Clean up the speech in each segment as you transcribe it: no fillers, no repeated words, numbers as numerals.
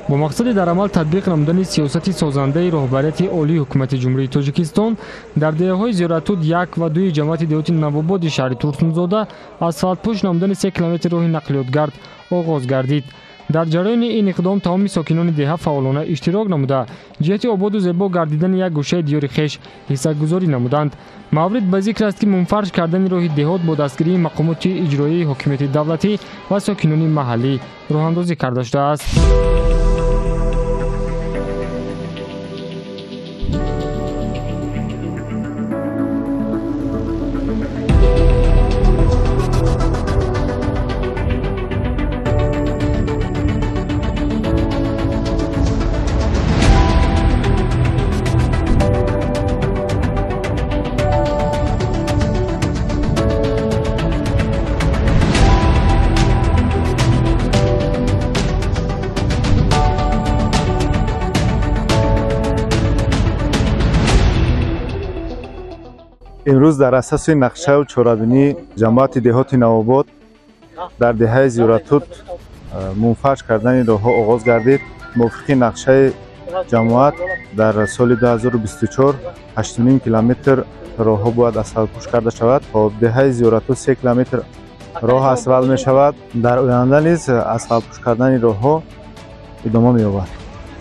Бо мақсади дар амал татбиқ намудани сиёсати созандаи роҳбарияти олии ҳукумати Ҷумҳурии Тоҷикистон дар деҳаҳои Зиёратуд 1 ва 2 ҷамоати деҳоти Навободи шаҳри Турсунзода асфалтпӯш намудани 3 километр роҳи нақлиётгард оғоз гардид. Дар ҷараёни ин иқдом тамоми сокинони деҳа фаъолона иштирок намуда, ҷиҳати ободу зебо гардидани як гӯшаи диёри хеш ҳиссагузорӣ намуданд. Маврид ба зикр аст, ки мунфарш кардани роҳи деҳот бо дастгирии мақомоти иҷроияи ҳокимияти давлатӣ ва сокинони маҳаллӣ роҳандозӣ карда шудааст. Имрӯз дар асоси нақшаю чорабинии ҷамоати деҳоти Навобод дар деҳаи Зиёратуд мунфарш кардани роҳҳо оғоз гардид. Мувофиқи нақшаи ҷамоат дар соли 2024 8,5 километр роҳҳо бояд асфалтпӯш карда шавад. Деҳаи Зиёратуд 3 километр роҳ асфалт мешавад. Дар оянда низ асфалтпӯш кардани роҳҳо идома меёбад.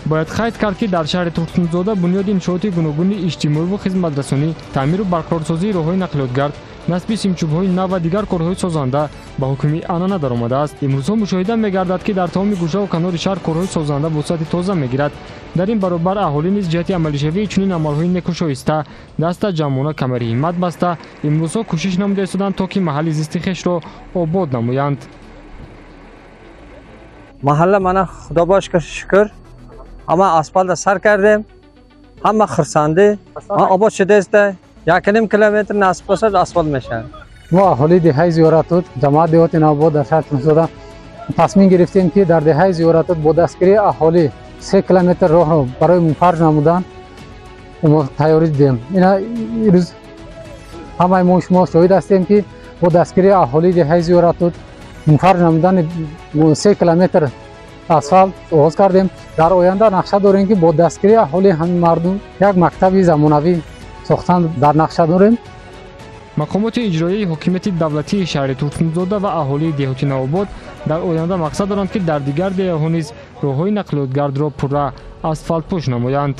Бояд қайд кард, ки дар шаҳри Турсунзода бунёди иншооти гуногуни иҷтимоиву хизматрасонӣ, таъмиру барқарорсозии роҳҳои нақлиётгард, насби симчӯбҳои нав ва дигар корҳои созанда ба ҳукми анъана даромадааст. Имрӯзҳо мушоҳида мегардад, ки дар тамоми гӯшаву канори шаҳр корҳои созанда вусъати тоза мегирад. Дар ин баробар аҳолӣ низ ҷиҳати амалишавии чунин амалҳои некӯшоиста даста ҷамъона камари ҳиммат баста, имрӯзҳо кӯшиш намуда истоданд, то ки маҳалли зисти хешро обод намоянд. Маҳалла мана худо бошка шукр, ҳама асфалта сар кардем, ҳама хурсандӣ, обод шудааст. 1.5 километр насб бошад асфалт мешавад. Мо аҳолии деҳаи Зиёратуд, ҷамоати деҳоти Навобод дар шаҳри Турсунзода тасмим гирифтем, ки дар деҳаи Зиёратуд бо дастгирии аҳолӣ 3 километр роҳро барои мунфарш намудан тайёрӣ дидем. Ина имрӯз ҳамаи мо шумо шоҳид ҳастем, ки бо дастгирии аҳолии деҳаи Зиёратуд мунфарш намудани 3 километр асфалт оғоз кардем. Дар оянда нақша дорем, ки бо дастгирии аҳолии ҳамин мардум як мактаби замонавӣ сохтан дар нақша дорем. Мақомоти иҷроияи ҳокимияти давлатии шаҳри Турсунзода ва аҳолии деҳоти Навобод дар оянда мақсад доранд, ки дар дигар деҳаҳо низ роҳҳои нақлиётгардро пурра асфалтпӯш намоянд.